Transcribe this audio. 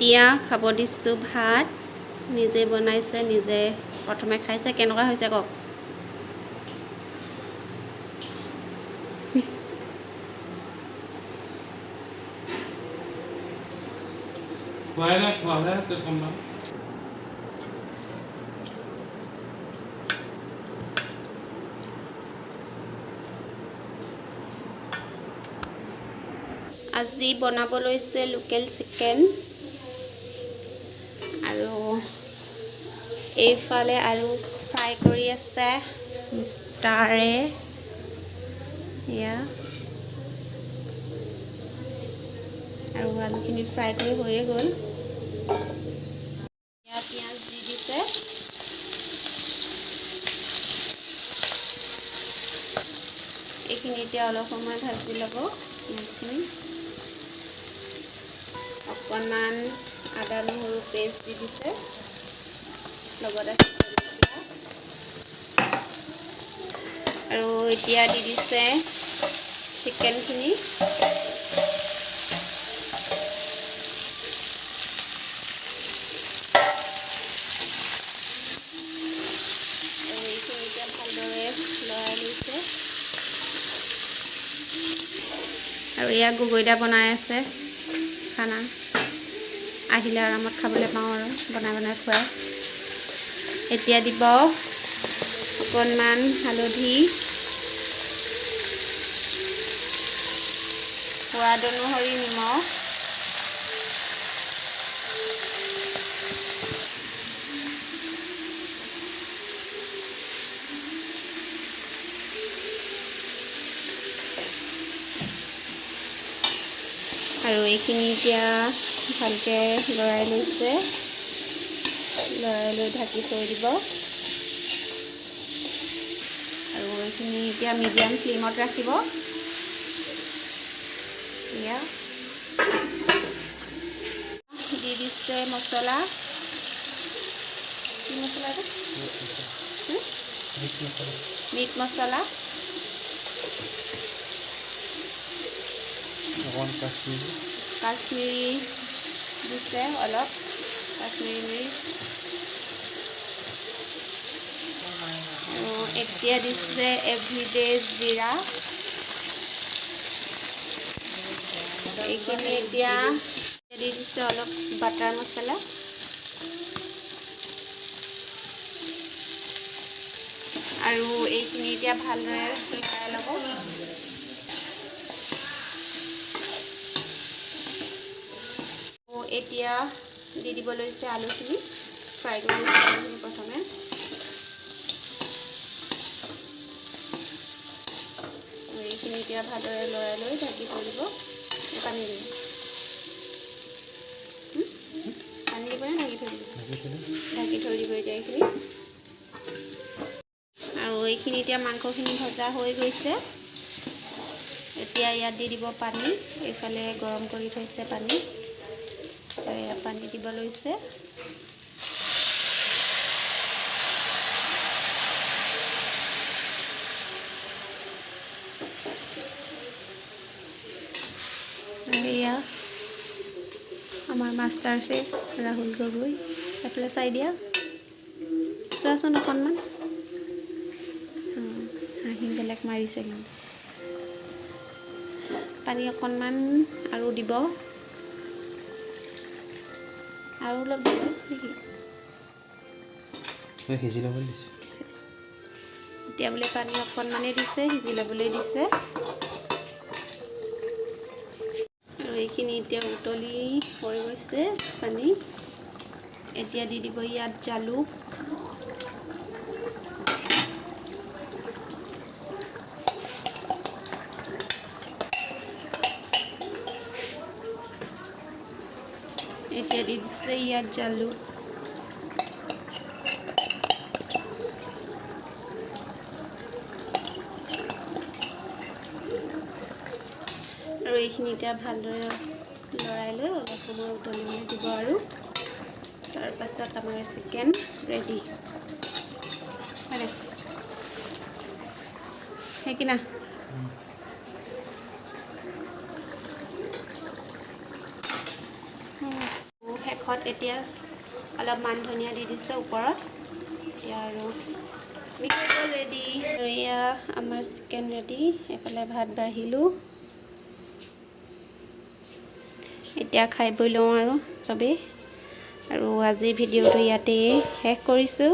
এতিয়া খাব দিছোঁ ভাত, নিজে বনাইছে, নিজে প্ৰথমে খাইছে। কেনেকুৱা হৈছে কওক? খোৱাই নাই, খোৱালে গম পাম। আজি বনাব লৈছে লোকেল চিকেন আৰু এইফালে আলু ফ্ৰাই কৰি আছে মিষ্টাৰে। এয়া আৰু আলুখিনি ফ্ৰাই কৰি হৈয়ে গ'ল। এয়া পিঁয়াজ দি দিছে। এইখিনি এতিয়া অলপ সময় ভাজি ল'ব পিঁয়াজখিনি। অকণমান আদা নহৰু পেষ্ট দি দিছে, লগত আছে জলকীয়া। আৰু এতিয়া দি দিছে চিকেনখিনি। আৰু এইখিনি এতিয়া ভালদৰে লৰাই লৈছে। আৰু এয়া গগৈদা বনাই আছে খানা। আহিলে আৰামত খাবলৈ পাওঁ আৰু বনাই বনাই খুৱাই। এতিয়া দিব অকণমান হালধি, সোৱাদ অনুসৰি নিমখ, আৰু এইখিনি এতিয়া ভালকৈ লৰাই লৈছে। লৰাই লৈ ঢাকি থৈ দিব। আৰু এইখিনি এতিয়া মিডিয়াম ফ্লেমত ৰাখিব। এয়া দি দিছে মছলা। কি মছলা এইটো? মিট মছলা। অকণমান কাশ্মীৰী। কাশ্মীৰী দিছে অলপ, কাশ্মীৰী মিৰ্চ। আৰু এতিয়া দিছে এভৰিডে জিৰা। এইখিনি এতিয়া দি দিছে অলপ বাটাৰ মছলা। আৰু এইখিনি এতিয়া ভালদৰে লৰাই ল'ব। এতিয়া দি দিব লৈছে আলুখিনি, ফ্ৰাই কৰি লৈছে আলুখিনি প্ৰথমে। এইখিনি এতিয়া ভালদৰে লৰাই লৈ ঢাকি থৈ দিব। পানী দিব, পানী দিবনে ঢাকি থৈ দিব? ঢাকি থৈ দিব এতিয়া এইখিনি। আৰু এইখিনি এতিয়া মাংসখিনি ভজা হৈ গৈছে। এতিয়া ইয়াত দি দিব পানী। এইফালে গৰম কৰি থৈছে পানী, পানী দিব লৈছে। এয়া আমাৰ মাষ্টাৰ চেফ ৰাহুল গগৈ। এইফালে চাই দিয়া, চোৱাচোন অকণমান। হাঁহি বেলেগ মাৰিছে কিন্তু। পানী অকণমান আৰু দিব, আৰু অলপ দিব নেকি? সিজি ল'বলৈ দিছোঁ। এতিয়া বোলে পানী অকণমানেই দিছে, সিজি ল'বলৈ দিছে। আৰু এইখিনি এতিয়া উতলি হৈ গৈছে পানী। এতিয়া দি দিব ইয়াত জালুক। এতিয়া দি দিছে ইয়াত জালুক। আৰু এইখিনি এতিয়া ভালদৰে লৰাই লৈ অলপ সময় উতলিবলৈ দিব আৰু তাৰপাছত আমাৰ চিকেন ৰেডি। সেই কিনা শেষত এতিয়া অলপ মান ধনিয়া দি দিছে ওপৰত। এতিয়া আৰু হৈ গ'ল ৰেডি। আৰু এয়া আমাৰ চিকেন ৰেডি। এইফালে ভাত বাঢ়িলোঁ। এতিয়া খাই বৈ লওঁ আৰু চবেই। আৰু আজিৰ ভিডিঅ'টো ইয়াতেই শেষ কৰিছোঁ।